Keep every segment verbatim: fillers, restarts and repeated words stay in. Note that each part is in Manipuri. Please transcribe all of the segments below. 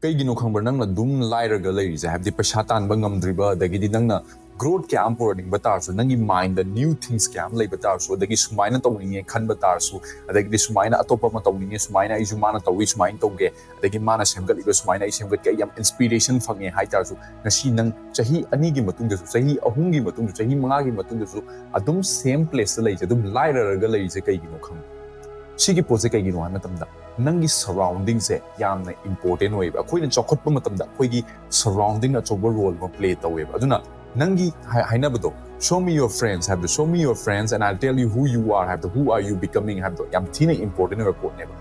ꯀꯩꯒꯤꯅꯣ ꯈꯪꯕ꯭ꯔꯥ? ꯅꯪꯅ ꯑꯗꯨꯝ ꯂꯥꯏꯔꯒ ꯂꯩꯔꯤꯁꯦ, ꯍꯥꯏꯕꯗꯤ ꯄꯩꯁꯥ ꯇꯥꯟꯕ ꯉꯝꯗ꯭ꯔꯤꯕ, ꯑꯗꯒꯤꯗꯤ ꯅꯪꯅ growth ꯀꯌꯥ ꯑꯃ ꯄꯨꯔꯛꯅꯤꯡꯕ ꯇꯥꯔꯁꯨ, ꯅꯪꯒꯤ mindꯗ new things ꯀꯌꯥ ꯑꯃ ꯂꯩꯕ ꯇꯥꯔꯁꯨ, ꯑꯗꯒꯤ ꯁꯨꯃꯥꯏꯅ ꯇꯧꯅꯤꯡꯉꯦ ꯈꯟꯕ ꯇꯥꯔꯁꯨ, ꯑꯗꯒꯤꯗꯤ ꯁꯨꯃꯥꯏꯅ ꯑꯇꯣꯞꯄ ꯑꯃ ꯇꯧꯅꯤꯡꯉꯦ, ꯁꯨꯃꯥꯏꯅ ꯑꯩꯁꯨ ꯃꯥꯅ ꯇꯧꯏ ꯁꯨꯃꯥꯏꯅ ꯇꯧꯒꯦ, ꯑꯗꯒꯤ ꯃꯥꯅ ꯁꯦꯝꯒꯠꯂꯤꯕ ꯁꯨꯃꯥꯏꯅ ꯑꯩ ꯁꯦꯝꯒꯠꯀꯦ, ꯑꯩ ꯌꯥꯝ inspiration ꯐꯪꯉꯦ ꯍꯥꯏ ꯇꯥꯔꯁꯨ, ꯉꯁꯤ ꯅꯪ ꯆꯍꯤ ꯑꯅꯤꯒꯤ ꯃꯇꯨꯡꯗꯁꯨ, ꯆꯍꯤ ꯑꯍꯨꯝꯒꯤ ꯃꯇꯨꯡꯗꯁꯨ, ꯆꯍꯤ ꯃꯉꯥꯒꯤ ꯃꯇꯨꯡꯗꯁꯨ ꯑꯗꯨꯝ same placeꯇ ꯂꯩꯔꯤꯁꯦ, ꯑꯗꯨꯝ ꯂꯥꯏꯔꯔꯒ ꯂꯩꯔꯤꯁꯦ ꯀꯩꯒꯤꯅꯣ ꯈꯪꯕ꯭ꯔꯥ? ꯁꯤꯒꯤ ꯄꯣꯠꯁꯦ ꯀꯩꯒꯤꯅꯣ ꯍꯥꯏꯕ ꯃꯇꯝꯗ, ꯅꯪꯒꯤ surroundingꯁꯦ ꯌꯥꯝꯅ important ꯑꯣꯏꯌꯦꯕ꯫ ꯑꯩꯈꯣꯏꯅ ꯆꯥꯎꯈꯠꯄ ꯃꯇꯝꯗ ꯑꯩꯈꯣꯏꯒꯤ surrounding ꯑꯆꯧꯕ role ꯑꯃ play ꯇꯧꯋꯦꯕ꯫ ꯑꯗꯨꯅ ꯅꯪꯒꯤ ꯍꯥꯏ-, ꯍꯥꯏꯅꯕꯗꯣ, "Show me your friends" ꯍꯥꯏꯕꯗꯣ, "Show me your friends and I'll tell you who you are" ꯍꯥꯏꯕꯗꯣ, "Who are you becoming" ꯍꯥꯏꯕꯗꯣ ꯌꯥꯝ ꯊꯤꯅ important ꯑꯣꯏꯕ ꯄꯣꯠꯅꯦꯕ꯫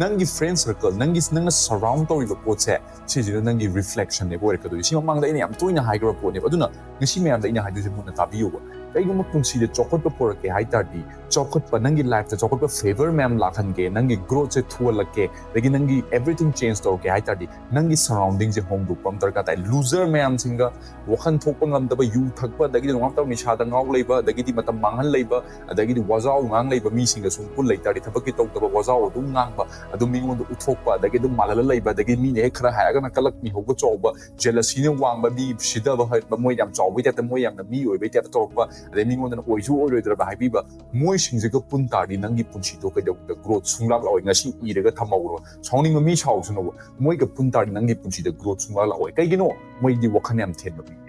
ꯅꯪꯒꯤ friend circle, ꯅꯪꯒꯤ, ꯅꯪꯅ surround ꯇꯧꯔꯤꯕ ꯄꯣꯠꯁꯦ, ꯁꯤꯁꯤꯅ ꯅꯪꯒꯤ reflectionꯅꯦꯕ ꯑꯣꯏꯔꯛꯀꯗꯣꯏꯁꯦ꯫ ꯁꯤ ꯃꯃꯥꯡꯗ ꯑꯩꯅ ꯌꯥꯝ ꯇꯣꯏꯅ ꯍꯥꯏꯈ꯭ꯔꯕ ꯄꯣꯠꯅꯦꯕ꯫ ꯑꯗꯨꯅ ꯉꯁꯤ ꯃꯌꯥꯝꯗ ꯑꯩꯅ ꯍꯥꯏꯗꯣꯏꯁꯦ ꯃꯨꯟꯅ ꯇꯥꯕꯤꯌꯨꯕ꯫ ꯀꯩꯒꯨꯝꯕ ꯄꯨꯟꯁꯤꯗ ꯆꯥꯎꯈꯠꯄ ꯄꯨꯔꯛꯀꯦ ꯍꯥꯏ ꯇꯥꯔꯗꯤ, ꯆꯥꯎꯈꯠꯄ, ꯅꯪꯒꯤ lifeꯇ ꯆꯥꯎꯈꯠꯄ, favor ꯃꯌꯥꯝ ꯂꯥꯛꯍꯟꯒꯦ, ꯅꯪꯒꯤ growthꯁꯦ ꯊꯨꯍꯜꯂꯛꯀꯦ, ꯑꯗꯒꯤ ꯅꯪꯒꯤ everything change ꯇꯧꯔꯛꯀꯦ ꯍꯥꯏ ꯇꯥꯔꯗꯤ, ꯅꯪꯒꯤ surroundingꯁꯦ ꯍꯣꯡꯗꯣꯛꯄ ꯑꯃ ꯗꯔꯀꯥꯔ ꯇꯥꯏ꯫ Loser ꯃꯌꯥꯝꯁꯤꯡꯒ, ꯋꯥꯈꯜ ꯊꯣꯛꯄ ꯉꯝꯗꯕ, ꯌꯨ ꯊꯛꯄ, ꯑꯗꯒꯤꯗꯤ ꯅꯣꯡꯉꯥꯟꯕ ꯅꯤꯁꯥꯗ ꯉꯥꯎ ꯂꯩꯕ, ꯑꯗꯒꯤꯗꯤ ꯃꯇꯝ ꯃꯥꯡꯍꯟ ꯂꯩꯕ, ꯑꯗꯒꯤꯗꯤ ꯋꯥꯖꯥꯎ ꯉꯥꯡ ꯂꯩꯕ ꯃꯤꯁꯤꯡꯒ ꯁꯨꯝ ꯄꯨꯟ ꯂꯩꯇꯥꯔꯗꯤ, ꯊꯕꯛꯀꯤ ꯇꯧꯗꯕ, ꯋꯥꯖꯥꯎ ꯑꯗꯨꯝ ꯉꯥꯡꯕ, ꯑꯗꯨꯝ ꯃꯤꯉꯣꯟꯗ ꯎꯠꯊꯣꯛꯄ, ꯑꯗꯒꯤ ꯑꯗꯨꯝ ꯃꯥꯜꯍꯜꯂ ꯂꯩꯕ, ꯑꯗꯒꯤ ꯃꯤꯅ ꯍꯦꯛ ꯈꯔ ꯍꯥꯏꯔꯒꯅ ꯀꯂꯛ ꯃꯤꯍꯧꯕ ꯆꯥꯎꯕ, jealousyꯅ ꯋꯥꯡꯕ, ꯃꯤ ꯁꯤꯗꯕ ꯍꯩꯕ, ꯃꯣꯏ ꯌꯥꯝ ꯆꯥꯎꯕꯩ ꯇꯥꯏꯞꯇ, ꯃꯣꯏ ꯌꯥꯝꯅ ꯃꯤ ꯑꯣꯏꯕꯩ ꯇꯥꯏꯞꯇ ꯇꯧꯔꯛꯄ, ꯑꯗꯩ ꯃꯤꯉꯣꯟꯗꯅ ꯑꯣꯏꯁꯨ ꯑꯣꯏꯔꯣꯏꯗ꯭ꯔꯕ ꯍꯥꯏꯕꯤꯕ, ꯃꯣꯏꯁꯤꯡꯁꯤꯒ ꯄꯨꯟ ꯇꯥꯔꯗꯤ ꯅꯪꯒꯤ ꯄꯨꯟꯁꯤꯗꯣ ꯀꯩꯗꯧꯕꯗ growth ꯁꯨꯡꯂꯥꯛ ꯂꯥꯛꯑꯣꯏ꯫ ꯉꯁꯤ ꯏꯔꯒ ꯊꯝꯍꯧꯔꯣ꯫ ꯁꯥꯎꯅꯤꯡꯕ ꯃꯤ ꯁꯥꯎꯁꯅꯨꯕ, ꯃꯣꯏꯒ ꯄꯨꯟ ꯇꯥꯔꯗꯤ ꯅꯪꯒꯤ ꯄꯨꯟꯁꯤꯗ growth ꯁꯨꯡꯂꯥꯛ ꯂꯥꯛꯑꯣꯏ꯫ ꯀꯩꯒꯤꯅꯣ? ꯃꯣꯏꯗꯤ ꯋꯥꯈꯜ ꯌꯥꯝ ꯊꯦꯟꯕ ꯃꯤꯅꯦ꯫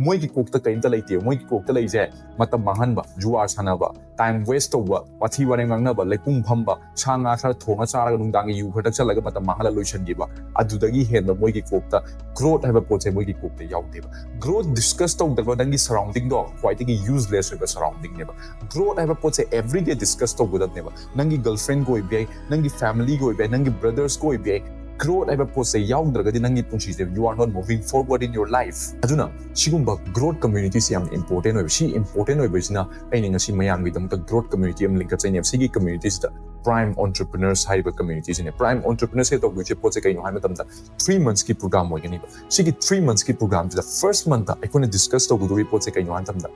ꯃꯣꯏꯒꯤ ꯀꯣꯛꯇ ꯀꯔꯤꯝꯇ ꯂꯩꯇꯦ꯫ ꯃꯣꯏꯒꯤ ꯀꯣꯛꯇ ꯂꯩꯁꯦ ꯃꯇꯝ ꯃꯥꯡꯍꯟꯕ, ꯖꯨꯋꯥꯔ ꯁꯥꯟꯅꯕ, time waste ꯇꯧꯕ, ꯋꯥꯊꯤ ꯋꯥꯔꯦꯝ ꯉꯥꯡꯅꯕ, ꯂꯩꯄꯨꯡ ꯐꯝꯕ, ꯁꯥ ꯉꯥ ꯈꯔ ꯊꯣꯡꯉ ꯆꯥꯔꯒ ꯅꯨꯡꯗꯥꯡꯒꯤ ꯌꯨ ꯈꯔ ꯊꯛꯆꯜꯂꯒ ꯃꯇꯝ ꯃꯥꯡꯍꯜꯂ ꯂꯣꯏꯁꯤꯟꯈꯤꯕ꯫ ꯑꯗꯨꯗꯒꯤ ꯍꯦꯟꯕ ꯃꯣꯏꯒꯤ ꯀꯣꯛꯇ growth ꯍꯥꯏꯕ ꯄꯣꯠꯁꯦ ꯃꯣꯏꯒꯤ ꯀꯣꯛꯇ ꯌꯥꯎꯗꯦꯕ꯫ Growth discuss ꯇꯧꯗꯕ ꯅꯪꯒꯤ surroundingꯗꯣ ꯈ꯭ꯋꯥꯏꯗꯒꯤ useless ꯑꯣꯏꯕ surroundingꯅꯦꯕ꯫ Growth ꯍꯥꯏꯕ ꯄꯣꯠꯁꯦ everyday discuss ꯇꯧꯒꯗꯕꯅꯦꯕ꯫ ꯅꯪꯒꯤ girlfriendꯒ ꯑꯣꯏꯕ ꯌꯥꯏ, ꯅꯪꯒꯤ familyꯒ ꯑꯣꯏꯕ ꯌꯥꯏ, ꯅꯪꯒꯤ brothersꯀ ꯑꯣꯏꯕ ꯌꯥꯏ꯫ Growth ꯍꯥꯏꯕ ꯄꯣꯠꯁꯦ ꯌꯥꯎꯗ꯭ꯔꯒꯗꯤ ꯅꯪꯒꯤ ꯄꯨꯟꯁꯤꯁꯦ you are not moving forward in your life꯫ ꯑꯗꯨꯅ ꯁꯤꯒꯨꯝꯕ growth communityꯁꯦ ꯌꯥꯝ important ꯑꯣꯏꯕ꯫ ꯁꯤ important ꯑꯣꯏꯕꯁꯤꯅ ꯑꯩꯅ ꯉꯁꯤ ꯃꯌꯥꯝꯒꯤꯗꯃꯛꯇ growth community ꯑꯃ ꯂꯤꯡꯈꯠꯆꯩꯅꯦꯕ꯫ ꯁꯤꯒꯤ communityꯁꯤꯗ Prime Entrepreneurs ꯍꯥꯏꯔꯤꯕ communityꯁꯤꯅꯦ꯫ Prime Entrepreneurs ꯍꯥꯏ ꯇꯧꯗꯣꯏꯁꯦ ꯄꯣꯠꯁꯦ ꯀꯩꯅꯣ ꯍꯥꯏꯕ ꯃꯇꯝꯗ, three monthsꯀꯤ program ꯑꯣꯏꯒꯅꯤꯕ꯫ ꯁꯤꯒꯤ three monthsꯀꯤ programꯁꯤꯗ first monthꯇ ꯑꯩꯈꯣꯏꯅ discuss ꯇꯧꯒꯗꯧꯔꯤꯕ ꯄꯣꯠꯁꯦ ꯀꯩꯅꯣ ꯍꯥꯏꯕ ꯃꯇꯝꯗ,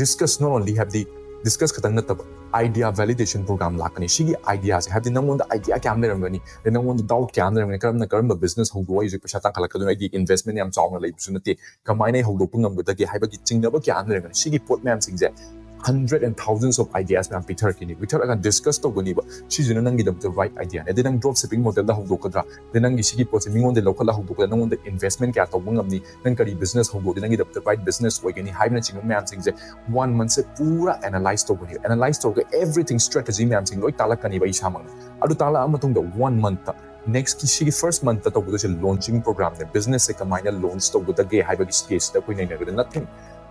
discuss not only ꯍꯥꯏꯕꯗꯤ ꯗꯤꯁꯀꯁ ꯈꯛꯇꯪ ꯅꯠꯇꯕ, idea validation program ꯂꯥꯛꯀꯅꯤ꯫ ꯁꯤꯒꯤ ideaꯁꯦ, ꯍꯥꯏꯕꯗꯤ ꯅꯪꯉꯣꯟꯗ idea ꯀꯌꯥ ꯑꯃ ꯂꯩꯔꯝꯒꯅꯤ, ꯑꯗꯩ ꯅꯪꯉꯣꯟꯗ doubt ꯀꯌꯥ ꯑꯃ ꯂꯩꯔꯝꯒꯅꯤ, ꯀꯔꯝꯅ ꯀꯔꯝꯕ business ꯍꯧꯗꯣꯛꯑꯒ ꯑꯩꯁꯦ ꯄꯩꯁꯥ ꯇꯥꯟꯈꯠꯂꯛꯀꯗꯣꯏꯅꯣ, ꯑꯩꯗꯤ investment ꯌꯥꯝ ꯆꯥꯎꯅ ꯂꯩꯕꯁꯨ ꯅꯠꯇꯦ, ꯀꯃꯥꯏꯅ ꯑꯩ ꯍꯧꯗꯣꯛꯄ ꯉꯝꯒꯗꯒꯦ ꯍꯥꯏꯕꯒꯤ ꯆꯤꯡꯅꯕ ꯀꯌꯥ ꯑꯃ ꯂꯩꯔꯝꯒꯅꯤ꯫ ꯁꯤꯒꯤ ꯄꯣꯠ ꯃꯌꯥꯝꯁꯤꯡꯁꯦ hundred and thousands of ideas ꯃꯌꯥꯝ ꯄꯤꯊꯔꯛꯈꯤꯅꯤ꯫ ꯄꯤꯊꯔꯛꯑꯒ ꯗꯤꯁꯀꯁ ꯇꯧꯒꯅꯤꯕ, ꯁꯤꯁꯤꯅ ꯅꯪꯒꯤꯗꯃꯛꯇ right ideaꯅꯦ꯫ ꯑꯗꯩ ꯅꯪ drop shipping modelꯗ ꯍꯧꯗꯣꯛꯀꯗ꯭ꯔꯥ, ꯑꯗꯩ ꯅꯪꯒꯤ ꯁꯤꯒꯤ ꯄꯣꯠꯁꯦ ꯃꯤꯉꯣꯟꯗ ꯂꯧꯈꯠꯂ ꯍꯧꯗꯣꯛꯄꯗ ꯅꯪꯉꯣꯟꯗ investment ꯀꯌꯥ ꯇꯧꯕ ꯉꯝꯅꯤ, ꯅꯪ ꯀꯔꯤ business ꯍꯧꯗꯣꯛꯑꯗꯤ ꯅꯪꯒꯤꯗꯃꯛꯇ right business ꯑꯣꯏꯒꯅꯤ ꯍꯥꯏꯕꯅꯆꯤꯡꯕ ꯃꯌꯥꯝꯁꯤꯡꯁꯦ one monthꯁꯦ ꯄꯨꯔꯥ analyse ꯇꯧꯒꯅꯤ꯫ Analyse ꯇꯧꯔꯒ everything strategy ꯃꯌꯥꯝꯁꯤꯡ ꯂꯣꯏ ꯇꯥꯛꯂꯛꯀꯅꯤꯕ ꯑꯩ ꯏꯁꯥꯃꯛꯅ꯫ ꯑꯗꯨ ꯇꯥꯛꯂꯛꯑ ꯃꯇꯨꯡꯗ one monthꯇ next ꯀꯤ ꯁꯤꯒꯤ first monthꯇ ꯇꯧꯒꯗꯣꯏꯁꯦ launching programꯅꯦ꯫ Businessꯁꯦ ꯀꯃꯥꯏꯅ launch ꯇꯧꯒꯗꯒꯦ ꯍꯥꯏꯕꯒꯤ stageꯁꯤꯗ ꯑꯩꯈꯣꯏ ꯅꯩꯅꯒꯗꯣꯏ꯫ Nothing꯫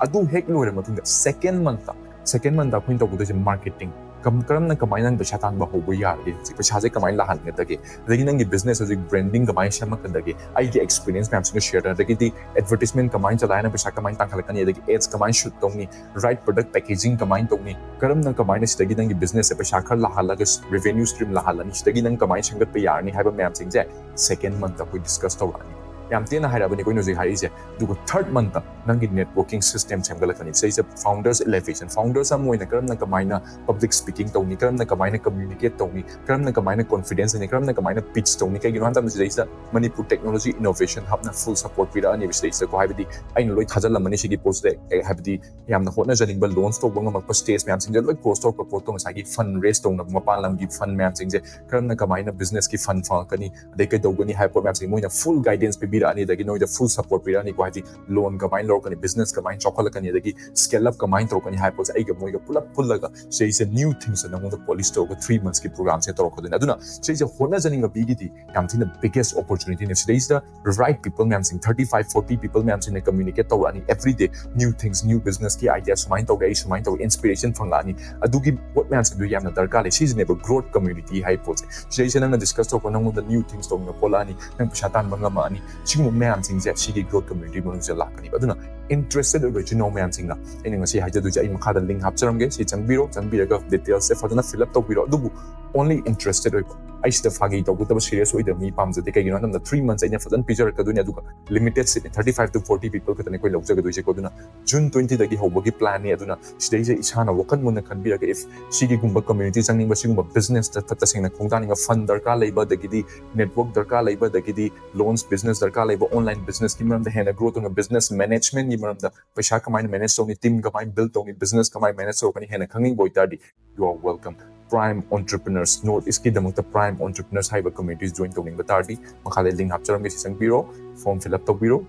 ꯑꯗꯨ ꯍꯦꯛ ꯂꯣꯏꯔ ꯃꯇꯨꯡꯗ second monthꯇ, second month ꯑꯩꯈꯣꯏꯅ ꯇꯧꯒꯗꯣꯏꯁꯦ marketing꯫ ꯀꯝ-, ꯀꯔꯝꯅ ꯀꯃꯥꯏꯅ ꯅꯪ ꯄꯩꯁꯥ ꯇꯥꯟꯕ ꯍꯧꯕ ꯌꯥꯒꯅꯤ, ꯍꯧꯖꯤꯛ ꯄꯩꯁꯥꯁꯦ ꯀꯃꯥꯏꯅ ꯂꯥꯛꯍꯟꯒꯗꯒꯦ, ꯑꯗꯒꯤ ꯅꯪꯒꯤ business ꯍꯧꯖꯤꯛ branding ꯀꯃꯥꯏꯅ ꯁꯦꯝꯃꯛꯀꯗꯒꯦ, ꯑꯩꯒꯤ experience ꯃꯌꯥꯝꯁꯤꯡꯗꯣ share ꯇꯧ, ꯑꯗꯒꯤꯗꯤ advertisement ꯀꯃꯥꯏꯅ ꯆꯂꯥꯏꯅ ꯄꯩꯁꯥ ꯀꯃꯥꯏꯅ ꯇꯥꯟꯈꯠꯂꯛꯀꯅꯤ, ꯑꯗꯒꯤ ads ꯀꯃꯥꯏꯅ shoot ꯇꯧꯅꯤ, right product packaging ꯀꯃꯥꯏꯅ ꯇꯧꯅꯤ, ꯀꯔꯝꯅ ꯀꯃꯥꯏꯅ ꯁꯤꯗꯒꯤ ꯅꯪꯒꯤ businessꯁꯦ ꯄꯩꯁꯥ ꯈꯔ ꯂꯥꯛꯍꯜꯂꯒ revenue stream ꯂꯥꯛꯍꯜꯂꯅꯤ, ꯁꯤꯗꯒꯤ ꯅꯪ ꯀꯃꯥꯏꯅ ꯁꯦꯝꯒꯠꯄ ꯌꯥꯔꯅꯤ ꯍꯥꯏꯕ ꯃꯌꯥꯝꯁꯤꯡꯁꯦ second monthꯇ ꯑꯩꯈꯣꯏ discuss ꯇꯧꯔꯛꯑꯅꯤ꯫ ꯌꯥꯝ ꯇꯦꯟꯅ ꯍꯥꯏꯔꯕꯅꯤ ꯑꯩꯈꯣꯏꯅ ꯍꯧꯖꯤꯛ ꯍꯥꯏꯔꯤꯁꯦ꯫ ꯑꯗꯨꯒ third monthꯇ ꯅꯪꯒꯤ networking system ꯁꯦꯝꯒꯠꯂꯛꯀꯅꯤ꯫ ꯁꯤꯗꯩꯁꯤꯗ founders elevation, founders ꯑꯃ ꯑꯣꯏꯅ ꯀꯔꯝꯅ ꯀꯃꯥꯏꯅ public speaking ꯇꯧꯅꯤ, ꯀꯔꯝꯅ ꯀꯃꯥꯏꯅ communicate ꯇꯧꯅꯤ, ꯀꯔꯝꯅ ꯀꯃꯥꯏꯅ confidence ꯂꯩꯅꯤ, ꯀꯔꯝꯅ ꯀꯃꯥꯏꯅ pitch ꯇꯧꯅꯤ꯫ ꯀꯩꯒꯤꯅꯣ ꯍꯥꯏꯕ ꯃꯇꯝꯗ ꯁꯤꯗꯩꯁꯤꯗ Manipur Technology Innovation Hubꯅ full support ꯄꯤꯔꯛꯑꯅꯤꯕ ꯁꯤꯗꯩꯁꯤꯗꯀꯣ꯫ ꯍꯥꯏꯕꯗꯤ ꯑꯩꯅ ꯂꯣꯏ ꯊꯥꯖꯤꯜꯂꯝꯃꯅꯤ ꯁꯤꯒꯤ ꯄꯣꯠꯁꯤꯗ, ꯑꯦ, ꯍꯥꯏꯕꯗꯤ ꯌꯥꯝꯅ ꯍꯣꯠꯅꯖꯅꯤꯡꯕ, launch ꯇꯧꯕ ꯉꯝꯃꯛꯄ stage ꯃꯌꯥꯝꯁꯤꯡꯁꯦ ꯂꯣꯏ cross ꯇꯧꯔꯛꯄ ꯄꯣꯠꯇꯣ, ꯉꯁꯥꯏꯒꯤ fund raise ꯇꯧꯅꯕ ꯃꯄꯥꯟ ꯂꯝꯒꯤ fund ꯃꯌꯥꯝꯁꯤꯡꯁꯦ, ꯀꯔꯝꯅ ꯀꯃꯥꯏꯅ businessꯀꯤ fund ꯐꯪꯉꯛꯀꯅꯤ, ꯑꯗꯩ ꯀꯩꯗꯧꯒꯅꯤ ꯍꯥꯏꯕ ꯄꯣꯠ ꯃꯌꯥꯝꯁꯦ ꯃꯣꯏꯅ full guidance ꯄꯤꯕꯤꯔꯛꯑꯅꯤ, ꯑꯗꯒꯤ ꯅꯣꯏꯗ full support ꯄꯤꯔꯛꯑꯅꯤꯀꯣ꯫ ꯍꯥꯏꯗꯤ loan ꯀꯃꯥꯏꯅ ꯂꯧꯔꯛꯀꯅꯤ, business ꯀꯃꯥꯏꯅ ꯆꯥꯎꯈꯠꯂꯛꯀꯅꯤ, ꯑꯗꯒꯤ scale up ꯀꯃꯥꯏꯅ ꯇꯧꯔꯛꯀꯅꯤ ꯍꯥꯏꯕ ꯄꯣꯠꯁꯦ ꯑꯩꯒ ꯃꯣꯏꯒ ꯄꯨꯂꯞ ꯄꯨꯜꯂꯒ ꯁꯤꯗꯩꯁꯤꯗ new thingsꯇ ꯅꯉꯣꯟꯗ polish ꯇꯧꯔꯒ three monthsꯀꯤ programꯁꯦ ꯇꯧꯔꯛꯀꯗꯣꯏꯅꯤ꯫ ꯑꯗꯨꯅ ꯁꯤꯗꯩꯁꯤꯗ ꯍꯣꯠꯅꯖꯅꯤꯡꯕ ꯃꯤꯒꯤꯗꯤ ꯌꯥꯝ ꯊꯤꯅ biggest opportunityꯅꯦ꯫ ꯁꯤꯗꯩꯁꯤꯗ right people ꯃꯌꯥꯝꯁꯤꯡ, thirty five forty people ꯃꯌꯥꯝꯁꯤꯡꯅ communicate ꯇꯧꯔꯛꯑꯅꯤ every day, new things, new businessꯀꯤ idea ꯁꯨꯃꯥꯏꯅ ꯇꯧꯔꯦ, ꯑꯩ ꯁꯨꯃꯥꯏꯅ ꯇꯧꯔꯦ, inspiration ꯐꯪꯂꯛꯑꯅꯤ꯫ ꯑꯗꯨꯒꯤ ꯄꯣꯠ ꯃꯌꯥꯝꯁꯤꯡꯗꯣ ꯌꯥꯝꯅ ꯗꯔꯀꯥꯔ ꯂꯩ꯫ ꯁꯤꯁꯤꯅꯦꯕ growth community ꯍꯥꯏꯕ ꯄꯣꯠꯁꯦ꯫ ꯁꯤꯗꯩꯁꯤꯗ ꯅꯪꯅ discuss ꯇꯧꯔꯛꯄ, ꯅꯪꯉꯣꯟꯗ new things ꯇꯧꯅꯤꯡꯕ ꯄꯣꯛꯂꯛꯑꯅꯤ, ꯅꯪ ꯄꯩꯁꯥ ꯇꯥꯟꯕ ꯉꯝꯃꯛꯑꯅꯤ꯫ ꯁꯤꯒꯨꯝꯕ ꯃꯌꯥꯝꯁꯤꯡꯁꯦ ꯁꯤꯒꯤ growth community ꯃꯅꯨꯡꯁꯤꯗ ꯂꯥꯛꯀꯅꯤꯕ꯫ ꯑꯗꯨꯅ interested ꯑꯣꯏꯕ ꯏꯆꯤꯟ ꯏꯅꯥꯎ ꯃꯌꯥꯝꯁꯤꯡꯅ ꯑꯩꯅ ꯉꯁꯤ ꯍꯥꯏꯖꯗꯣꯏꯁꯦ, ꯑꯩ ꯃꯈꯥꯗ link ꯍꯥꯞꯆꯔꯝꯒꯦ, ꯁꯤ ꯆꯪꯕꯤꯔꯣ, ꯆꯪꯕꯤꯔꯒ detailsꯁꯦ ꯐꯖꯅ fill up ꯇꯧꯕꯤꯔꯣ꯫ ꯑꯗꯨꯕꯨ only interested ꯑꯣꯏꯕ, ꯑꯩ ꯁꯤꯗ ꯐꯥꯒꯤ ꯇꯧꯒꯗꯕ, serious ꯑꯣꯏꯗꯕ ꯃꯤ ꯄꯥꯝꯖꯗꯦ꯫ ꯀꯩꯒꯤꯅꯣ ꯍꯥꯏꯕꯗ three months ꯑꯩꯅ ꯐꯖꯅ ꯄꯤꯖꯔꯛꯀꯗꯣꯏꯅꯤ, ꯑꯗꯨꯒ limited seat, thirty five to forty people ꯈꯛꯇꯅꯤ ꯑꯩꯈꯣꯏ ꯂꯧꯖꯒꯗꯣꯏꯁꯦꯀꯣ꯫ ꯑꯗꯨꯅ June twenty ꯗꯒꯤ ꯍꯧꯕꯒꯤ plan ꯅꯤ꯫ ꯑꯗꯨꯅ ꯁꯤꯗꯩꯁꯦ ꯏꯁꯥꯅ ꯋꯥꯈꯜ ꯃꯨꯟꯅ ꯈꯟꯕꯤꯔꯒ, if ꯁꯤꯒꯤꯒꯨꯝꯕ community ꯆꯪꯅꯤꯡꯕ, ꯁꯤꯒꯨꯝꯕ business ꯇ ꯇꯁꯦꯡꯅ ꯈꯣꯡꯗꯥꯅꯤꯡꯕ, fund ꯗꯔꯀꯥꯔ ꯂꯩꯕ, ꯑꯗꯒꯤꯗꯤ network ꯗꯔꯀꯥꯔ ꯂꯩꯕ, ꯑꯗꯒꯤꯗꯤ launch business ꯗꯔꯀꯥꯔ ꯂꯩꯕ, online business ꯀꯤ ꯃꯔꯝꯗ ꯍꯦꯟꯅ grow ꯇꯧꯅ, business management ꯀꯤ ꯃꯔꯝꯗ, ꯄꯩꯁꯥ ꯀꯃꯥꯏꯅ manage ꯇꯧꯅꯤ, team ꯀꯃꯥꯏꯅ build ꯇꯧꯅꯤ, business ꯀꯃꯥꯏꯅ manage ꯇꯧꯔꯛꯀꯅꯤ ꯍꯦꯟꯅ ꯈꯪꯅꯤꯡꯕ ꯑꯣꯏꯇꯥꯔꯗꯤ, you are welcome. Prime Entrepreneurs, North East ꯀꯤꯗꯃꯛꯇ Prime Entrepreneurs ꯍꯥꯏꯕ community join ꯇꯧꯅꯤꯡꯕ ꯇꯥꯔꯗꯤ, ꯃꯈꯥꯗ link ꯍꯥꯞꯆꯔꯝꯒꯦ, ꯁꯤ ꯆꯪꯕꯤꯔꯣ, form fill up ꯇꯧꯕꯤꯔꯣ꯫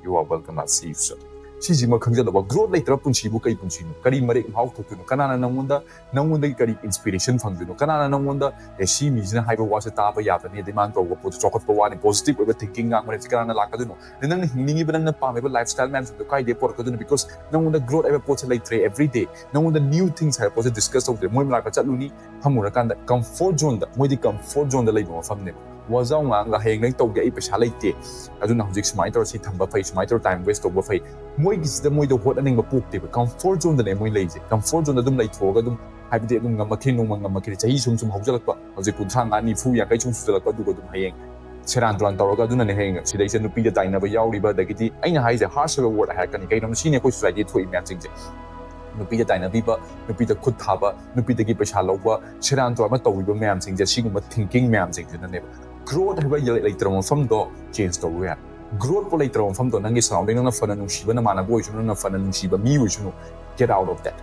You are welcome. I'll see you soon. ꯁꯤꯁꯤꯃ ꯈꯪꯖꯜꯂꯕ, growth ꯂꯩꯇ꯭ꯔ ꯄꯨꯟꯁꯤꯕꯨ ꯀꯩ ꯄꯨꯟꯁꯤꯅꯣ? ꯀꯔꯤ ꯃꯔꯦꯛ ꯃꯍꯥꯎ ꯊꯣꯛꯇꯣꯏꯅꯣ? ꯀꯅꯥꯅ ꯅꯪꯉꯣꯟꯗ, ꯅꯪꯉꯣꯟꯗꯒꯤ ꯀꯔꯤ inspiration ꯐꯪꯗꯣꯏꯅꯣ? ꯀꯅꯥꯅ ꯅꯪꯉꯣꯟꯗ, "ꯑꯦ, ꯁꯤ ꯃꯤꯁꯤꯅ ꯍꯥꯏꯕ ꯋꯥꯁꯦ ꯇꯥꯕ ꯌꯥꯕꯅꯤ, ꯑꯗꯩ ꯃꯥꯅ ꯇꯧꯕ ꯄꯣꯠꯇꯣ ꯆꯥꯎꯈꯠꯄ ꯋꯥꯅꯤ, positive ꯑꯣꯏꯕ thinking ꯉꯥꯡꯕꯅꯦ", ꯁꯤ ꯀꯅꯥꯅ ꯂꯥꯛꯀꯗꯣꯏꯅꯣ? ꯑꯗꯩ ꯅꯪꯅ ꯍꯤꯡꯅꯤꯡꯉꯤꯕ ꯅꯪꯅ ꯄꯥꯝꯃꯤꯕ lifestyle ꯃꯌꯥꯝꯁꯤꯡꯗꯣ ꯀꯥꯏꯗꯩ ꯄꯨꯔꯛꯀꯗꯣꯏꯅꯣ? Because ꯅꯪꯉꯣꯟꯗ growth ꯍꯥꯏꯕ ꯄꯣꯠꯁꯦ ꯂꯩꯇ꯭ꯔꯦ꯫ Every day ꯅꯪꯉꯣꯟꯗ new things ꯍꯥꯏꯕ ꯄꯣꯠꯁꯦ discuss ꯇꯧꯗ꯭ꯔꯦ꯫ ꯃꯣꯏ ꯃꯅꯥꯛꯇ ꯆꯠꯂꯨꯅꯤ, ꯐꯝꯃꯨꯔꯀꯥꯟꯗ comfort zone ꯗ, ꯃꯣꯏꯗꯤ comfort zone ꯗ ꯂꯩꯕ ꯃꯐꯝꯅꯦꯕ꯫ ꯋꯥꯖꯥꯎ ꯉꯥꯡꯒ "ꯍꯌꯦꯡ ꯅꯪ ꯇꯧꯒꯦ, ꯑꯩ ꯄꯩꯁꯥ ꯂꯩꯇꯦ, ꯑꯗꯨꯅ ꯍꯧꯖꯤꯛ ꯁꯨꯃꯥꯏꯅ ꯇꯧꯔ ꯁꯤ ꯊꯝꯕ ꯐꯩ, ꯁꯨꯃꯥꯏꯅ ꯇꯧꯔ time waste ꯇꯧꯕ ꯐꯩ", ꯃꯣꯏꯒꯤꯁꯤꯗ ꯃꯣꯏꯗꯣ ꯍꯣꯠꯅꯅꯤꯡꯕ ꯄꯣꯛꯇꯦꯕ꯫ Comfort zone ꯗꯅꯦ ꯃꯣꯏ ꯂꯩꯔꯤꯁꯦ꯫ Comfort zone ꯗ ꯑꯗꯨꯝ ꯂꯩꯊꯣꯛꯑꯒ ꯑꯗꯨꯝ, ꯍꯥꯏꯕꯗꯤ ꯑꯗꯨꯝ ꯉꯝꯃꯛꯈꯤꯅꯤ, ꯅꯣꯡꯃ ꯉꯝꯃꯛꯈꯤꯅꯤ, ꯆꯍꯤ ꯁꯨꯝ ꯁꯨꯝ ꯍꯧꯖꯤꯜꯂꯛꯄ, ꯍꯧꯖꯤꯛ ꯀꯨꯟꯊ꯭ꯔꯥ ꯃꯉꯥ, ꯅꯤꯐꯨ, ꯌꯥꯡꯈꯩ ꯁꯨꯝ ꯁꯨꯖꯜꯂꯛꯄ, ꯑꯗꯨꯒ ꯑꯗꯨꯝ ꯍꯌꯦꯡ ꯁꯦꯔꯥꯟ ꯇꯨꯔꯥꯟ ꯇꯧꯔꯒ, ꯑꯗꯨꯅꯅꯦ ꯍꯌꯦꯡ ꯁꯤꯗꯩꯁꯤꯗ ꯅꯨꯄꯤꯗ ꯇꯥꯏꯅꯕ ꯌꯥꯎꯔꯤꯕ, ꯑꯗꯒꯤꯗꯤ ꯑꯩꯅ ꯍꯥꯏꯁꯦ harsh ꯑꯣꯏꯕ word ꯍꯥꯏꯔꯛꯀꯅꯤ꯫ ꯀꯩꯅꯣ ꯁꯤꯅꯤ ꯑꯩꯈꯣꯏ society ꯗ ꯊꯣꯛꯏ ꯃꯌꯥꯝꯁꯤꯡꯁꯦ꯫ ꯅꯨꯄꯤꯗ ꯇꯥꯏꯅꯕꯤꯕ, ꯅꯨꯄꯤꯗ ꯈꯨꯠ ꯊꯥꯕ, ꯅꯨꯄꯤꯗꯒꯤ ꯄꯩꯁꯥ ꯂꯧꯕ, ꯁꯦꯔꯥꯟ ꯇꯨꯔꯥꯟ ꯑꯃ ꯇꯧꯕꯤꯕ ꯃꯌꯥꯝꯁꯤꯡꯁꯦ, ꯁꯤꯒꯨꯝꯕ thinking ꯃꯌꯥꯝꯁꯤꯡꯁꯤꯅꯅꯦꯕ꯫ Growth ꯍꯥꯏꯕ ꯂꯩ-, ꯂꯩꯇ꯭ꯔꯕ ꯃꯐꯝꯗꯣ change ꯇꯧꯕ ꯌꯥꯏ꯫ Growth ꯄꯨ ꯂꯩꯇ꯭ꯔꯕ ꯃꯐꯝꯗꯣ, ꯅꯪꯒꯤ surrounding, ꯅꯪꯅ ꯐꯅ ꯅꯨꯡꯁꯤꯕ ꯅꯃꯥꯟꯅꯕ ꯑꯣꯏꯁꯅꯨ, ꯅꯪꯅ ꯐꯅ ꯅꯨꯡꯁꯤꯕ ꯃꯤ ꯑꯣꯏꯁꯅꯨ, get out of that.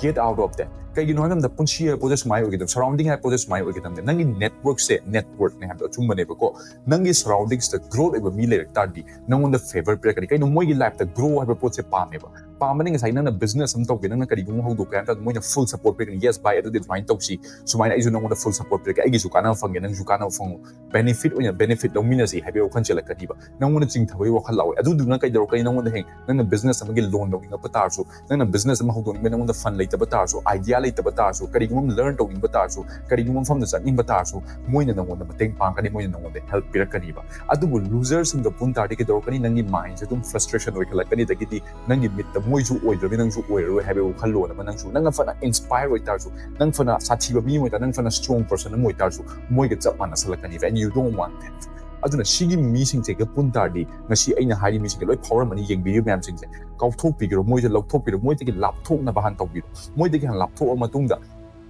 Get out of that. ꯀꯩꯒꯤꯅꯣ ꯍꯥꯏꯕ ꯃꯇꯝꯗ ꯄꯨꯟꯁꯤ ꯍꯥꯏꯕ ꯄꯣꯠꯁꯦ ꯁꯨꯃꯥꯏꯅ ꯑꯣꯏꯒꯗꯕ, surrounding ꯍꯥꯏꯕ ꯄꯣꯠꯁꯦ ꯁꯨꯃꯥꯏꯅ ꯑꯣꯏꯒꯗꯕꯅꯦ꯫ ꯅꯪꯒꯤ network ꯁꯦ, network ꯅꯦ ꯍꯥꯏꯕꯗꯣ ꯑꯆꯨꯝꯕꯅꯦꯕꯀꯣ꯫ ꯅꯪꯒꯤ surroundings ꯇ growth ꯑꯣꯏꯕ ꯃꯤ ꯂꯩꯔꯛ ꯇꯥꯔꯗꯤ ꯅꯪꯉꯣꯟꯗ favour ꯄꯤꯔꯛꯀꯅꯤ꯫ ꯀꯩꯅꯣ, ꯃꯣꯏꯒꯤ life ꯇ grow ꯍꯥꯏꯕ ꯄꯣꯠꯁꯦ ꯄꯥꯝꯃꯦꯕ꯫ ꯄꯥꯝꯕꯅꯤ꯫ ꯉꯁꯥꯏ ꯅꯪꯅ business ꯑꯃ ꯇꯧꯒꯦ, ꯅꯪꯅ ꯀꯔꯤꯒꯨꯝꯕ ꯍꯧꯗꯣꯛꯀꯦ ꯍꯥꯏꯕ ꯃꯇꯝꯗ ꯃꯣꯏꯅ full support ꯄꯤꯔꯛꯀꯅꯤ꯫ "Yes ꯚꯥꯏ, ꯑꯗꯨꯗꯤ ꯑꯗꯨꯃꯥꯏꯅ ꯇꯧꯁꯤ, ꯁꯨꯃꯥꯏꯅ ꯑꯩꯁꯨ ꯅꯪꯉꯣꯟꯗ full support ꯄꯤꯔꯛꯀꯦ, ꯑꯩꯒꯤꯁꯨ ꯀꯥꯟꯅꯕ ꯐꯪꯒꯦ, ꯅꯪꯁꯨ ꯀꯥꯟꯅꯕ ꯐꯪꯉꯨ, benefit ꯑꯣꯏꯅ, benefit ꯂꯧꯃꯤꯟꯅꯁꯤ" ꯍꯥꯏꯕꯒꯤ ꯋꯥꯈꯜ ꯆꯦꯜꯂꯛꯀꯅꯤꯕ꯫ ꯅꯪꯉꯣꯟꯗ ꯆꯤꯡꯊꯕꯒꯤ ꯋꯥꯈꯜ ꯂꯥꯛꯑꯣꯏ꯫ ꯑꯗꯨꯗꯨꯅ ꯀꯩꯗꯧꯔꯛꯀꯅꯤ? ꯅꯪꯉꯣꯟꯗ ꯍꯌꯦꯡ ꯅꯪꯅ business ꯑꯃꯒꯤ loan ꯂꯧꯅꯤꯡꯉꯛꯄ ꯇꯥꯔꯁꯨ, ꯅꯪꯅ business ꯑꯃ ꯍꯧꯗꯣꯛꯅꯤꯡꯕ, ꯅꯪꯉꯣꯟꯗ fund ꯂꯩꯇꯕ ꯇꯥꯔꯁꯨ, idea ꯂꯩꯇꯕ ꯇꯥꯔꯁꯨ, ꯀꯔꯤꯒꯨꯝꯕ ꯑꯃ learn ꯇꯧꯅꯤꯡꯕ ꯇꯥꯔꯁꯨ, ꯀꯔꯤꯒꯨꯝꯕ ꯃꯐꯝꯗ ꯆꯠꯅꯤꯡꯕ ꯇꯥꯔꯁꯨ, ꯃꯣꯏꯅ ꯅꯪꯉꯣꯟꯗ ꯃꯇꯦꯡ ꯄꯥꯡꯒꯅꯤ, ꯃꯣꯏꯅ ꯅꯪꯉꯣꯟꯗ help ꯄꯤꯔꯛꯀꯅꯤꯕ꯫ ꯑꯗꯨꯕꯨ loser ꯁꯤꯡꯗ ꯄꯨꯟ ꯇꯥꯔꯗꯤ ꯀꯩꯗꯧꯔꯛꯀꯅꯤ? ꯅꯪꯒꯤ mind ꯁꯦ ꯑꯗꯨꯝ frustration ꯑꯣꯏꯈꯠꯂꯛꯀꯅꯤ, ꯑꯗꯒꯤꯗꯤ ꯅꯪꯒꯤ ꯃꯤꯠꯇ ꯃꯣꯏꯁꯨ ꯑꯣꯏꯗ꯭ꯔꯕꯅꯤ, ꯅꯪꯁꯨ ꯑꯣꯏꯔꯔꯣꯏ ꯍꯥꯏꯕꯒꯤ ꯋꯥꯈꯜꯂꯣꯟ ꯑꯃ, ꯅꯪꯁꯨ, ꯅꯪꯅ ꯐꯅ inspire ꯑꯣꯏꯇꯥꯔꯁꯨ, ꯅꯪ ꯐꯅ ꯁꯥꯊꯤꯕ ꯃꯤ ꯑꯣꯏꯇꯥꯔꯁꯨ, ꯅꯪ ꯐꯅ strong person ꯑꯃ ꯑꯣꯏꯇꯥꯔꯁꯨ, ꯃꯣꯏꯒ ꯆꯞ ꯃꯥꯟꯅꯁꯜꯂꯛꯀꯅꯤꯕ, and you don't want that. ꯑꯗꯨꯅ ꯁꯤꯒꯤ ꯃꯤꯁꯤꯡꯁꯤꯒ ꯄꯨꯟ ꯇꯥꯔꯗꯤ, ꯉꯁꯤ ꯑꯩꯅ ꯍꯥꯏꯔꯤ ꯃꯤꯁꯤꯡꯁꯦ ꯂꯣꯏ ꯐꯥꯎꯔꯝꯃꯅꯤ, ꯌꯦꯡꯕꯤꯔꯤꯕ ꯃꯌꯥꯝꯁꯤꯡꯁꯦ ꯀꯥꯎꯊꯣꯛꯄꯤꯒꯤꯔꯣ, ꯃꯣꯏꯁꯦ ꯂꯧꯊꯣꯛꯄꯤꯔꯣ, ꯃꯣꯏꯗꯒꯤ ꯂꯥꯞꯊꯣꯛꯅꯕ ꯍꯥꯟꯅ ꯇꯧꯕꯤꯔꯣ꯫ ꯃꯣꯏꯗꯒꯤ ꯍꯥꯟꯅ ꯂꯥꯞꯊꯣꯛꯑ ꯃꯇꯨꯡꯗ,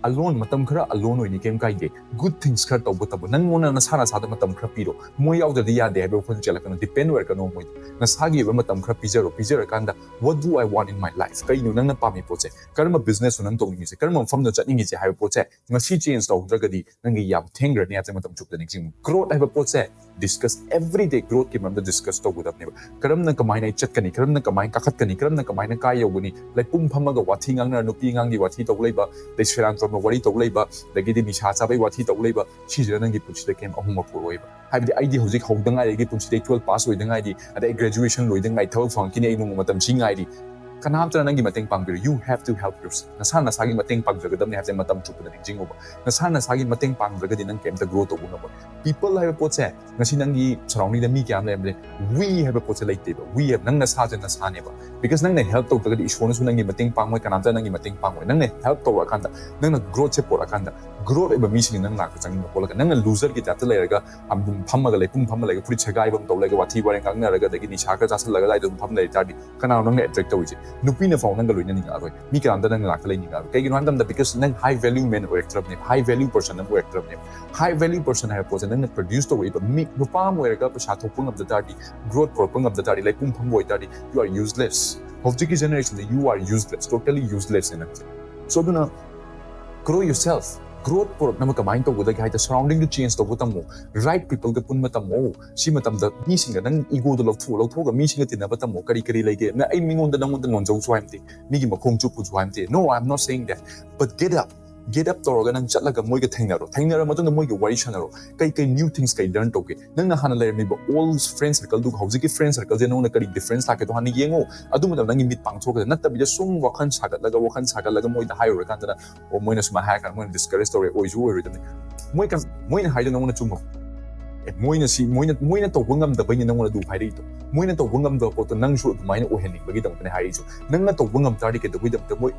alone, ꯃꯇꯝ ꯈꯔ alone ꯑꯣꯏꯅꯤ, ꯀꯩꯝ ꯀꯥꯏꯗꯦ, good things ꯈꯔ ꯇꯧꯕ ꯇꯝꯃꯣ, ꯅꯪꯉꯣꯟꯗ ꯅꯁꯥ ꯅꯁꯥꯗ ꯃꯇꯝ ꯈꯔ ꯄꯤꯔꯣ꯫ ꯃꯣꯏ ꯌꯥꯎꯗ꯭ꯔꯗꯤ ꯌꯥꯗꯦ ꯍꯥꯏꯕ ꯋꯥꯈꯜ ꯆꯦꯜꯂꯛꯀꯅꯨ, depend ꯑꯣꯏꯔꯛꯀꯅꯨ ꯃꯣꯏꯗ꯫ ꯅꯁꯥꯒꯤ ꯑꯣꯏꯕ ꯃꯇꯝ ꯈꯔ ꯄꯤꯖꯔꯣ꯫ ꯄꯤꯖꯔꯀꯥꯟꯗ, what do I want in my life? ꯀꯩꯅꯣ ꯅꯪꯅ ꯄꯥꯝꯃꯤ ꯄꯣꯠꯁꯦ? ꯀꯔꯝꯕ business ꯅꯣ ꯅꯪ ꯇꯧꯅꯤꯡꯉꯤꯁꯦ? ꯀꯔꯝꯕ ꯃꯐꯝꯗ ꯆꯠꯅꯤꯡꯉꯤꯁꯦ ꯍꯥꯏꯕ ꯄꯣꯠꯁꯦ ꯉꯁꯤ change ꯇꯧꯍꯧꯗ꯭ꯔꯒꯗꯤ ꯅꯪꯒꯤ ꯌꯥꯝ ꯊꯦꯡꯈ꯭ꯔꯅꯤ ꯍꯥꯏꯕꯁꯦ ꯃꯇꯝ ꯆꯨꯞꯇ ꯅꯤꯡꯁꯤꯡꯉꯨ꯫ Growth ꯍꯥꯏꯕ ꯄꯣꯠꯁꯦ discuss, everyday growth ꯀꯤ ꯃꯔꯝꯗ discuss ꯇꯧꯒꯗꯕꯅꯦꯕ꯫ ꯀꯔꯝꯅ ꯀꯃꯥꯏꯅ ꯑꯩ ꯆꯠꯀꯅꯤ, ꯀꯔꯝꯅ ꯀꯃꯥꯏꯅ ꯀꯥꯈꯠꯀꯅꯤ, ꯀꯔꯝꯅ ꯀꯃꯥꯏꯅ ꯀꯥꯏ ꯌꯧꯒꯅꯤ, ꯂꯩꯄꯨꯡ ꯐꯝꯃꯒ ꯋꯥꯊꯤ ꯉꯥꯡꯅꯔ, ꯅꯨꯄꯤ ꯑꯉꯥꯡꯒꯤ ꯋꯥꯊꯤ ꯇꯧ ꯂꯩꯕ, ꯑꯗꯩ ꯁꯦꯔꯥꯟ ꯇꯨꯔꯥꯟꯕ ꯋꯥꯔꯤ ꯇꯧ ꯂꯩꯕ, ꯑꯗꯒꯤꯗꯤ ꯅꯤꯁꯥ ꯆꯥꯕꯩ ꯋꯥꯊꯤ ꯇꯧ ꯂꯩꯕ, ꯁꯤꯁꯤꯅ ꯅꯪꯒꯤ ꯄꯨꯟꯁꯤꯗ ꯀꯩꯝ ꯑꯍꯣꯡꯕ ꯄꯨꯔꯛꯑꯣꯏꯕ꯫ ꯍꯥꯏꯕꯗꯤ ꯑꯩꯗꯤ ꯍꯧꯖꯤꯛ ꯍꯧꯗ ꯉꯥꯏꯔꯤ, ꯑꯩꯒꯤ ꯄꯨꯟꯁꯤꯗ twelve pass ꯑꯣꯏꯗ ꯉꯥꯏꯔꯤ, ꯑꯗꯩ ꯑꯩ graduation ꯂꯣꯏꯗ ꯉꯥꯏꯔꯤ, ꯊꯕꯛ ꯐꯪꯉꯛꯈꯤꯅꯤ, ꯑꯩ ꯅꯣꯡꯃ ꯃꯇꯝ ꯁꯤ ꯉꯥꯏꯔꯤ꯫ ꯀꯅꯥꯝꯇꯅ ꯅꯪꯒꯤ ꯃꯇꯦꯡ ꯄꯥꯡꯕꯤꯔꯣꯏ꯫ You have to help yourself. ꯅꯁꯥ ꯅꯁꯥꯒꯤ ꯃꯇꯦꯡ ꯄꯥꯡꯖꯒꯗꯕꯅꯤ ꯍꯥꯏꯕꯁꯦ ꯃꯇꯝ ꯆꯨꯞꯄꯗ ꯅꯤꯡꯁꯤꯡꯉꯨꯕ꯫ ꯅꯁꯥ ꯅꯁꯥꯒꯤ ꯃꯇꯦꯡ ꯄꯥꯡꯗ꯭ꯔꯒꯗꯤ ꯅꯪ ꯀꯩꯝꯇ grow ꯇꯧꯕ ꯉꯝꯃꯣꯏ꯫ People ꯍꯥꯏꯕ ꯄꯣꯠꯁꯦ ꯉꯁꯤ ꯅꯪꯒꯤ surrounding ꯗ ꯃꯤ ꯀꯌꯥ ꯑꯃ ꯂꯩꯔꯝꯕ ꯌꯥꯏ꯫ We ꯍꯥꯏꯕ ꯄꯣꯠꯁꯦ ꯂꯩꯇꯦꯕ꯫ We ꯍꯥꯏꯕ ꯅꯪ ꯅꯁꯥꯁꯦ ꯅꯁꯥꯅꯦꯕ꯫ Because ꯅꯪꯅ help ꯇꯧꯗ꯭ꯔꯒꯗꯤ ꯏꯁꯣꯔꯅꯁꯨ ꯅꯪꯒꯤ ꯃꯇꯦꯡ ꯄꯥꯡꯉꯣꯏ, ꯀꯅꯥꯝꯇ ꯅꯪꯒꯤ ꯃꯇꯦꯡ ꯄꯥꯡꯉꯣꯏ꯫ ꯅꯪꯅ help ꯇꯧꯔꯛꯑꯀꯥꯟꯗ, ꯅꯪꯅ growth ꯁꯦ ꯄꯣꯔꯛꯑꯀꯥꯟꯗ, growth ꯑꯣꯏꯕ ꯃꯤꯁꯤꯡꯅ ꯅꯪ ꯅꯥꯛꯇ ꯆꯪꯅꯤꯡꯕ ꯄꯣꯛꯂꯛꯀꯅꯤ꯫ ꯅꯪꯅ loser ꯒꯤ type ꯇ ꯂꯩꯔꯒ ꯑꯗꯨꯝ ꯐꯝꯃꯒ, ꯂꯩꯄꯨꯡ ꯐꯝꯃ ꯂꯩꯔꯒ, ꯐꯨꯔꯤꯠ ꯁꯦꯒꯥꯏꯕ ꯑꯃ ꯇꯧ ꯂꯩꯔꯒ, ꯋꯥꯊꯤ ꯋꯥꯔꯦꯡ ꯉꯥꯡꯅꯔꯒ, ꯑꯗꯒꯤ ꯅꯤꯁꯥ ꯈꯔ ꯆꯥꯁꯤꯜꯂꯒ ꯑꯗꯨꯝ ꯐꯝ ꯂꯩ ꯇꯥꯔꯗꯤ, ꯀꯅꯥꯅꯣ ꯅꯪꯅ attract ꯇꯧꯔꯤꯁꯦ? ꯅꯨꯄꯤꯅ ꯐꯥꯎ ꯅꯪꯒ ꯂꯣꯏꯅꯅꯤꯡꯉꯛꯑꯔꯣꯏ, ꯃꯤ ꯀꯅꯥꯝꯇ ꯅꯪ ꯅꯥꯛꯇ ꯂꯩꯅꯤꯡꯉꯛꯑꯔꯣꯏ꯫ ꯀꯩꯒꯤꯅꯣ ꯍꯥꯏꯕ ꯃꯇꯝꯗ, because ꯅꯪ high value man ꯑꯣꯏꯔꯛꯇ꯭ꯔꯕꯅꯦꯕ, high value person ꯑꯃ ꯑꯣꯏꯔꯛꯇ꯭ꯔꯕꯅꯦꯕ꯫ High value person ꯍꯥꯏꯕ ꯄꯣꯠꯁꯦ ꯅꯪꯅ produce ꯇꯧꯔꯛꯏꯕ ꯃꯤ, ꯅꯨꯄꯥ ꯑꯃ ꯑꯣꯏꯔꯒ ꯄꯩꯁꯥ ꯊꯣꯛꯄ ꯉꯝꯗ ꯇꯥꯔꯗꯤ, growth ꯄꯨꯔꯛꯄ ꯉꯝꯗ ꯇꯥꯔꯗꯤ, ꯂꯩꯄꯨꯡ ꯐꯝꯕ ꯑꯣꯏꯇꯥꯔꯗꯤ, you are useless. ꯍꯧꯖꯤꯛꯀꯤ generation the you are useless, totally useless ꯅꯦ ꯅꯪꯁꯦ꯫ So ꯑꯗꯨꯅ grow yourself. Growth ꯄꯨꯔꯛꯅꯕ ꯀꯃꯥꯏꯅ ꯇꯧꯒꯗꯒꯦ ꯍꯥꯏꯗ, surrounding ꯗꯨ change ꯇꯧꯕ ꯇꯝꯃꯣ, right people ꯒ ꯄꯨꯟꯕ ꯇꯝꯃꯣ꯫ ꯁꯤ ꯃꯇꯝꯗ ꯃꯤꯁꯤꯡꯒ ꯅꯪ ego ꯗꯣ ꯂꯧꯊꯣꯛꯑꯣ, ꯂꯧꯊꯣꯛꯑꯒ ꯃꯤꯁꯤꯡꯒ ꯇꯤꯟꯅꯕ ꯇꯝꯃꯣ꯫ ꯀꯔꯤ ꯀꯔꯤ ꯂꯩꯒꯦ? ꯅ-, ꯑꯩ ꯃꯤꯉꯣꯟꯗ, ꯅꯪꯉꯣꯟꯗ ꯅꯣꯟꯖꯧꯁꯨ ꯍꯥꯏꯕ ꯅꯠꯇꯦ, ꯃꯤꯒꯤ ꯃꯈꯣꯡ ꯆꯨꯞꯄꯨꯁꯨ ꯍꯥꯏꯕ ꯅꯠꯇꯦ, no, I am not saying that, but get up. Get up ꯇꯧꯔꯒ ꯅꯪ ꯆꯠꯂꯒ ꯃꯣꯏꯒ ꯊꯦꯡꯅꯔꯣ꯫ ꯊꯦꯡꯅꯔ ꯃꯇꯨꯡꯗ ꯃꯣꯏꯒ ꯋꯥꯔꯤ ꯁꯥꯟꯅꯔꯣ꯫ ꯀꯩ ꯀꯩ new things ꯀꯩ learn ꯇꯧꯒꯦ? ꯅꯪꯅ ꯍꯥꯟꯅ ꯂꯩꯔꯝꯃꯤꯕ old friend circle ꯗꯨꯒ ꯍꯧꯖꯤꯛꯀꯤ friend circle ꯁꯦ ꯅꯉꯣꯟꯗ ꯀꯔꯤ difference ꯂꯥꯛꯀꯦꯗꯣ ꯍꯥꯟꯅ ꯌꯦꯡꯉꯣ꯫ ꯑꯗꯨ ꯃꯇꯝꯗ ꯅꯪꯒꯤ ꯃꯤꯠ ꯄꯥꯡꯊꯣꯛꯑꯒ, ꯅꯠꯇꯕꯤꯗ ꯁꯨꯝ ꯋꯥꯈꯜ ꯁꯥꯒꯠꯂꯒ, ꯋꯥꯈꯜ ꯁꯥꯒꯠꯂꯒ ꯃꯣꯏꯗ ꯍꯥꯏꯔꯨꯔꯀꯥꯟꯗꯅ, "ꯑꯣ, ꯃꯣꯏꯅ ꯁꯨꯃꯥꯏꯅ ꯍꯥꯏꯔꯀꯥꯟꯗ ꯃꯣꯏꯅ discourage ꯇꯧꯔꯦ, ꯑꯣꯏꯁꯨ ꯑꯣꯏꯔꯣꯏꯗꯕꯅꯤ"꯫ ꯃꯣꯏ ꯀ-, ꯃꯣꯏꯅ ꯍꯥꯏꯗꯣ ꯅꯉꯣꯟꯗ ꯆꯨꯝꯃꯣ? ꯑꯦ, ꯃꯣꯏꯅ ꯁꯤ ꯃꯣꯏꯅ ꯃꯣꯏꯅ ꯇꯧꯕ ꯉꯝꯗꯕꯩꯅꯦ ꯅꯪꯉꯣꯟꯗ ꯑꯗꯨ ꯍꯥꯏꯔꯛꯏꯗꯣ꯫ ꯃꯣꯏꯅ ꯇꯧꯕ ꯉꯝꯗꯕ ꯄꯣꯠꯇꯣ ꯅꯪꯁꯨ ꯑꯗꯨꯃꯥꯏꯅ ꯑꯣꯏꯍꯟꯅꯤꯡꯕꯒꯤꯗꯃꯛꯇꯅꯦ ꯍꯥꯏꯔꯛꯏꯁꯦ꯫ ꯅꯪꯅ ꯇꯧꯕ ꯉꯝ ꯇꯥꯔꯗꯤ ꯀꯩꯗꯧꯕꯩꯗꯃꯛꯇ ꯃꯣꯏ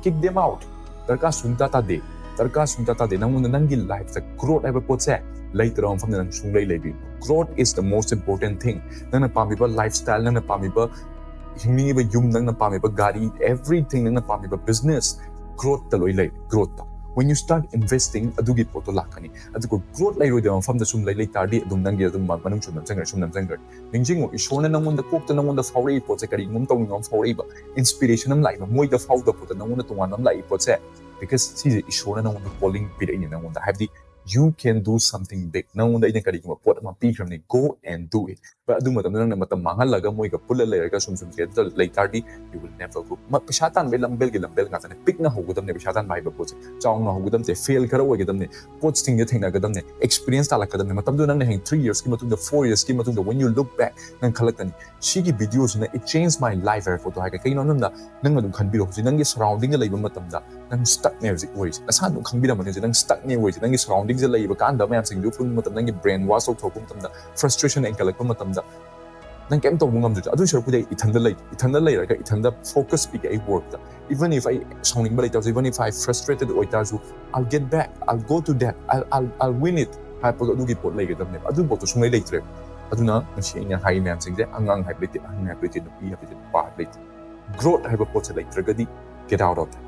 kick them out? ꯗꯔꯀꯥꯔ ꯁꯨꯡꯇꯥ ꯇꯥꯗꯦ꯫ ꯗꯔꯀꯥꯔ ꯁꯨꯡꯇꯥ ꯇꯥꯗꯦ꯫ ꯅꯪꯉꯣꯟꯗ ꯅꯪꯒꯤ ꯂꯥꯏꯐꯇ ꯒ꯭ꯔꯣꯠ ꯍꯥꯏꯕ ꯄꯣꯠꯁꯦ ꯂꯩꯇ꯭ꯔꯕ ꯃꯐꯝꯗ ꯅꯪ ꯁꯨꯡꯂꯩ ꯂꯩꯕꯤꯌꯨ꯫ Growth is the most important thing. ꯅꯪꯅ ꯄꯥꯝꯃꯤꯕ ꯂꯥꯏꯐ ꯁ꯭ꯇꯥꯏꯜ, ꯅꯪꯅ ꯄꯥꯝꯃꯤꯕ ꯍꯤꯡꯅꯤꯡꯉꯤꯕ ꯌꯨꯝ, ꯅꯪꯅ ꯄꯥꯝꯃꯤꯕ ꯒꯥꯔꯤ, everything, ꯅꯪꯅ ꯄꯥꯝꯃꯤꯕ ꯕꯤꯖꯤꯅꯦꯁ, ꯒ꯭ꯔꯣꯠꯇ ꯂꯣꯏ ꯂꯩ꯫ ꯒ꯭ꯔꯣꯠꯇ, when you start investing, ꯑꯗꯨꯒꯤ ꯄꯣꯠꯇꯣ ꯂꯥꯛꯀꯅꯤ꯫ ꯑꯗꯨꯒ ꯒ꯭ꯔꯣꯠ ꯂꯩꯔꯣꯏꯗꯕ ꯃꯐꯝꯗ ꯁꯨꯝ ꯂꯩ ꯂꯩ ꯇꯥꯔꯗꯤ ꯑꯗꯨꯝ ꯅꯪꯒꯤ ꯑꯗꯨꯝ ꯃꯅꯨꯡ ꯁꯨꯝ ꯅꯝꯁꯤꯟꯈ꯭ꯔꯦ, ꯁꯨꯝ ꯅꯝꯁꯤꯟꯈ꯭ꯔꯦ꯫ ꯅꯤꯡꯁꯤꯡꯉꯨ, ꯏꯁꯣꯔꯅ ꯅꯪꯉꯣꯟꯗ ꯀꯣꯛꯇ ꯅꯪꯉꯣꯟꯗ ꯐꯥꯎꯔꯛꯏ ꯄꯣꯠꯁꯦ, ꯀꯔꯤꯒꯨꯝꯕ ꯑꯃ ꯇꯧꯅꯤꯡꯕ ꯑꯃ ꯐꯥꯎꯔꯛꯏꯕ, ꯏꯟꯁꯄꯤꯔꯦꯁꯟ ꯑꯃ ꯂꯥꯛꯏꯕ, ꯃꯣꯏꯗ ꯐꯥꯎꯗꯕ ꯄꯣꯠꯇ ꯅꯪꯉꯣꯟꯗ ꯇꯣꯉꯥꯟꯕ ꯑꯃ ꯂꯥꯛꯏ ꯄꯣꯠꯁꯦ, because ꯁꯤꯁꯦ ꯏꯁꯣꯔꯅ ꯅꯪꯉꯣꯟꯗ ꯀꯣꯂꯤꯡ ꯄꯤꯔꯛꯏꯅꯦ ꯅꯪꯉꯣꯟꯗ꯫ ꯍꯥꯏꯕꯗꯤ, you can do something big. ꯅꯪꯉꯣꯟꯗ ꯑꯩꯅ ꯀꯔꯤꯒꯨꯝꯕ ꯄꯣꯠ ꯑꯃ ꯄꯤꯈ꯭ꯔꯕꯅꯤ, go and do it꯫ But ꯑꯗꯨ ꯃꯇꯝꯗ ꯅꯪꯅ ꯃꯇꯝ ꯃꯥꯡꯍꯜꯂꯒ ꯃꯣꯏꯒ ꯄꯨꯜꯂ ꯂꯩꯔꯒ ꯁꯨꯝ ꯁꯨꯝ ꯀꯩꯅꯣ ꯇꯧꯔ ꯂꯩ ꯇꯥꯔꯗꯤ, you will never grow. ꯃ-, ꯄꯩꯁꯥ ꯇꯥꯟꯕꯒꯤ ꯂꯝꯕꯦꯜꯒꯤ ꯂꯝꯕꯦꯜ ꯉꯥꯛꯇꯅꯦ꯫ ꯄꯤꯛꯅ ꯍꯧꯒꯗꯕꯅꯦ ꯄꯩꯁꯥ ꯇꯥꯟꯕ ꯍꯥꯏꯕ ꯄꯣꯠꯁꯦ꯫ ꯆꯥꯎꯅ ꯍꯧꯒꯗꯕꯅꯦ, ꯐꯦꯜ ꯈꯔ ꯑꯣꯏꯒꯗꯕꯅꯦ, ꯄꯣꯠꯁꯤꯡꯁꯦ ꯊꯦꯡꯅꯒꯗꯕꯅꯦ, ꯑꯦꯛꯁꯄꯤꯔꯤꯌꯦꯟꯁ ꯇꯥꯜꯂꯛꯀꯗꯕꯅꯦ꯫ ꯃꯇꯝꯗꯨꯗ ꯅꯪꯅ ꯍꯌꯦꯡ ꯊ꯭ꯔꯤ ꯌꯔꯁꯀꯤ ꯃꯇꯨꯡꯗ, ꯐꯣꯔ ꯌꯔꯁꯀꯤ ꯃꯇꯨꯡꯗ, when you look back, ꯅꯪ ꯈꯜꯂꯛꯀꯅꯤ, ꯁꯤꯒꯤ ꯚꯤꯗꯤꯑꯣꯁꯤꯅ it changed my life ꯍꯥꯏꯕ ꯄꯣꯠꯇꯣ ꯍꯥꯏꯔꯒ꯫ ꯀꯩꯒꯤꯅꯣ ꯍꯥꯏꯕ ꯃꯇꯝꯗ ꯅꯪ ꯑꯗꯨꯝ ꯈꯟꯕꯤꯔꯣ, ꯍꯧꯖꯤꯛ ꯅꯪꯒꯤ ꯁꯔꯥꯎꯟꯗꯤꯡꯗ ꯂꯩꯕ ꯃꯇꯝꯗ ꯅꯪ ꯁ꯭ꯇꯛꯅꯦ ꯍꯧꯖꯤꯛ ꯑꯣꯏꯔꯤꯁꯦ꯫ ꯅꯁꯥꯅ ꯑꯗꯨꯝ ꯈꯪꯕꯤꯔꯝꯃꯅꯤ ꯍꯧꯖꯤꯛ ꯅꯪ ꯁ꯭ꯇꯛꯅꯦ ꯑꯣꯏꯔꯤꯁꯦ꯫ ꯅꯪꯒꯤ ꯁꯔꯥꯎꯟꯗꯤꯡꯁꯦ ꯂꯩꯔꯤꯕ ꯀꯥꯟꯗꯕ ꯃꯌꯥꯝꯁꯤꯡꯗꯨ ꯄꯨꯟꯕ ꯃꯇꯝꯗ, ꯅꯪꯒꯤ ꯕ꯭ꯔꯦꯟ ꯋꯥꯁ ꯇꯧꯊꯣꯔꯛꯄ ꯃꯇꯝꯗ, ꯐ꯭ꯔꯁꯇ꯭ꯔꯦꯁꯟ ꯍꯦꯟꯒꯠꯂꯛꯄ ꯃꯇꯝꯗ, ꯅꯪ ꯀꯩꯝ ꯇꯧꯕ ꯉꯝꯗ꯭ꯔꯁꯨ, ꯑꯗꯨ ꯁꯔꯨꯛꯄꯨꯗꯤ ꯑꯩ ꯏꯊꯟꯗ ꯂꯩ, ꯏꯊꯟꯗ ꯂꯩꯔꯒ ꯏꯊꯟꯗ ꯐꯣꯀꯁ ꯄꯤꯒꯦ ꯑꯩ ꯋꯥꯔꯛꯇ꯫ Even if ꯑꯩ ꯁꯥꯎꯅꯤꯡꯕ ꯂꯩꯇꯥꯔꯁꯨ, even if I frustrated ꯑꯣꯏꯇꯥꯔꯁꯨ, I'll get back, I'll go to that, I'll, I'll, I'll win it ꯍꯥꯏꯕꯗꯣ ꯑꯗꯨꯒꯤ ꯄꯣꯠ ꯂꯩꯒꯗꯕꯅꯦꯕ꯫ ꯑꯗꯨ ꯄꯣꯠꯇꯣ ꯁꯨꯡꯂꯩ ꯂꯩꯇ꯭ꯔꯦꯕ꯫ ꯑꯗꯨꯅ ꯉꯁꯤ ꯑꯩꯅ ꯍꯥꯏꯔꯤ ꯃꯌꯥꯝꯁꯤꯡꯁꯦ, ꯑꯉꯥꯡ ꯍꯥꯏꯕ ꯂꯩꯇꯦ, ꯑꯍꯟ ꯍꯥꯏꯕ ꯂꯩꯇꯦ, ꯅꯨꯄꯤ ꯍꯥꯏꯕ ꯂꯩꯇꯦ, ꯅꯨꯄꯥ ꯍꯥꯏꯕ ꯂꯩꯇꯦ꯫ ꯒ꯭ꯔꯣꯠ ꯍꯥꯏꯕ ꯄꯣꯠꯁꯦ ꯂꯩꯇ꯭ꯔꯒꯗꯤ, get out of that.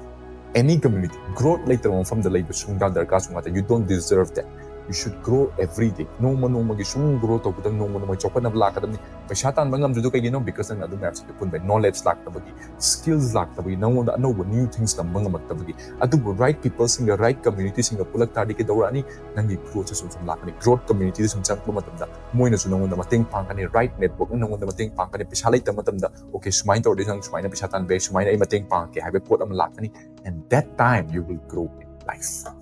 Any community, growth ꯂꯩꯇꯕ ꯃꯐꯝꯗ ꯂꯩꯕ ꯁꯨꯡꯗ ꯗꯔꯀꯥꯔ ꯁꯨꯡꯗ꯫ You don't deserve that. You should grow every day. ꯅꯣꯡꯃ ꯅꯣꯡꯃꯒꯤ ꯁꯨꯝ ꯒ꯭ꯔꯣ ꯇꯧꯒꯗꯕ, ꯅꯣꯡꯃ ꯅꯣꯡꯃꯒꯤ ꯆꯥꯎꯈꯠꯅꯕ ꯂꯥꯛꯀꯗꯕꯅꯤ꯫ ꯄꯩꯁꯥ ꯇꯥꯟꯕ ꯉꯝꯗ꯭ꯔꯤꯗꯣ ꯀꯩꯒꯤꯅꯣ? Because ꯅꯪꯅ ꯑꯗꯨ ꯃꯌꯥꯝꯁꯤꯡꯗꯣ ꯄꯨꯟꯕꯩ꯫ ꯅꯣꯂꯦꯖ ꯂꯥꯛꯇꯕꯒꯤ, ꯁ꯭ꯀꯤꯜꯁ ꯂꯥꯛꯇꯕꯒꯤ, ꯅꯪꯉꯣꯟꯗ ꯑꯅꯧꯕ ꯅ꯭ꯌꯨ ꯊꯤꯡꯁ ꯇꯝꯕ ꯉꯝꯃꯛꯇꯕꯒꯤ꯫ ꯑꯗꯨꯕꯨ ꯔꯥꯏꯠ ꯄꯤꯄꯜꯁꯤꯡꯒ, ꯔꯥꯏꯠ ꯀꯝꯃ꯭ꯌꯨꯅꯤꯇꯤꯁꯤꯡꯒ ꯄꯨꯜꯂꯛ ꯇꯥꯔꯗꯤ ꯀꯩꯗꯧꯔꯛꯑꯅꯤ? ꯅꯪꯒꯤ ꯒ꯭ꯔꯣꯠꯁꯦ ꯁꯨꯝ ꯁꯨꯝ ꯂꯥꯛꯀꯅꯤ꯫ ꯒ꯭ꯔꯣꯠ ꯀꯝꯃ꯭ꯌꯨꯅꯤꯇꯤꯗ ꯁꯨꯝ ꯆꯪꯉꯛꯄ ꯃꯇꯝꯗ ꯃꯣꯏꯅꯁꯨ ꯅꯪꯉꯣꯟꯗ ꯃꯇꯦꯡ ꯄꯥꯡꯒꯅꯤ, ꯔꯥꯏꯠ ꯅꯦꯠꯋꯔꯛꯅ ꯅꯪꯉꯣꯟꯗ ꯃꯇꯦꯡ ꯄꯥꯡꯒꯅꯤ꯫ ꯄꯩꯁꯥ ꯂꯩꯇꯕ ꯃꯇꯝꯗ, "ꯑꯣꯀꯦ, ꯁꯨꯃꯥꯏꯅ ꯇꯧꯔꯗꯤ ꯅꯪ ꯁꯨꯃꯥꯏꯅ ꯄꯩꯁꯥ ꯇꯥꯟꯕ ꯌꯥꯏ, ꯁꯨꯃꯥꯏꯅ ꯑꯩ ꯃꯇꯦꯡ ꯄꯥꯡꯉꯛꯀꯦ" ꯍꯥꯏꯕ ꯄꯣꯠ ꯑꯃ ꯂꯥꯛꯀꯅꯤ꯫ And that time you will grow in life.